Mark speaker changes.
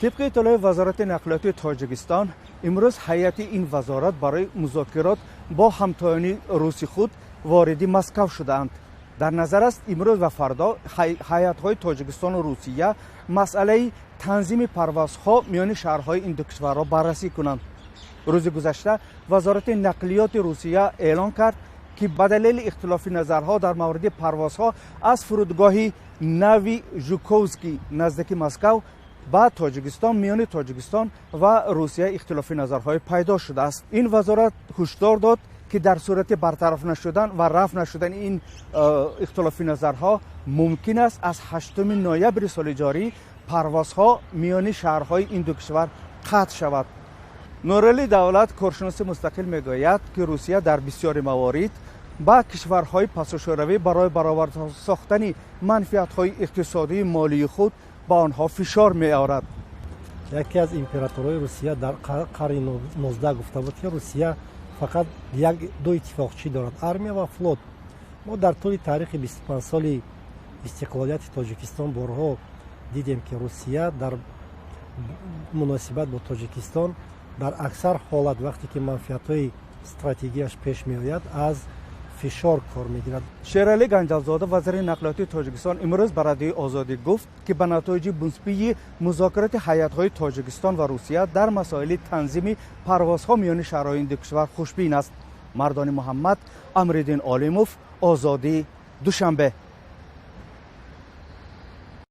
Speaker 1: Тибқи иттилои Вазорати нақлиёти Тоҷикистон, имрӯз ҳайати ин вазорат барои музокирот бо ҳамтоёни руси худ вориди Москав шудаанд. Дар назар аст, имрӯз ва фардо ҳайатҳои Тоҷикистону Русия масъалаи танзими парвозҳо миёни шаҳрҳои ин ду кишварро баррасӣ кунанд. Рӯзи гузашта Вазорати нақлиёти Русия эълон кард, ки ба далели ихтилофи назарҳо дар мавриди парвозҳо аз фурудгоҳи нави Жуковский наздики Москав ба Тоҷикистон миёни Тоҷикистон ва Русия ихтилофи назарҳое пайдо шудааст. Ин вазорат ҳушдор дод, ки дар сурати бартараф нашудан ва рафъ нашудани ин ихтилофи назарҳо мумкин аст, аз 8 ноябри соли ҷорӣ парвозҳо миёни шаҳрҳои ин ду кишвар қатъ шавад. Нуралӣ Давлат, коршиноси мустақил, мегӯяд, ки Русия дар бисёри маворид ба кишварҳои пасушӯравӣ барои баровар сохтани манфиатҳои иқтисодии молии худ ба онҳо фишор меорад.
Speaker 2: Яке аз императорҳои Русия дар қарни 19 гуфта буд, ки Русия фақат як ду иттифоқчӣ дорад: армия ва флот. Мо дар тӯли таърихи 25 соли истиқлолияти Тоҷикистон борҳо дидем, ки Русия дар муносибат бо Тоҷикистон дар аксар ҳолат, вақте ки манфиатҳои стратегияш пеш меояд, аз фишор кор мегирад.
Speaker 1: Шералӣ Ганҷалзода, вазири нақлиёти Тоҷикистон, имрӯз ба Радиои Озодӣ гуфт, ки ба натоиҷи мусбии музокироти ҳайатҳои Тоҷикистон ва Русия дар масоили танзими парвозҳо миёни шаҳрҳои ин ду кишвар хушбин аст. Мардони Муҳаммад, Амриддин Олимов, Озодӣ, Душанбе.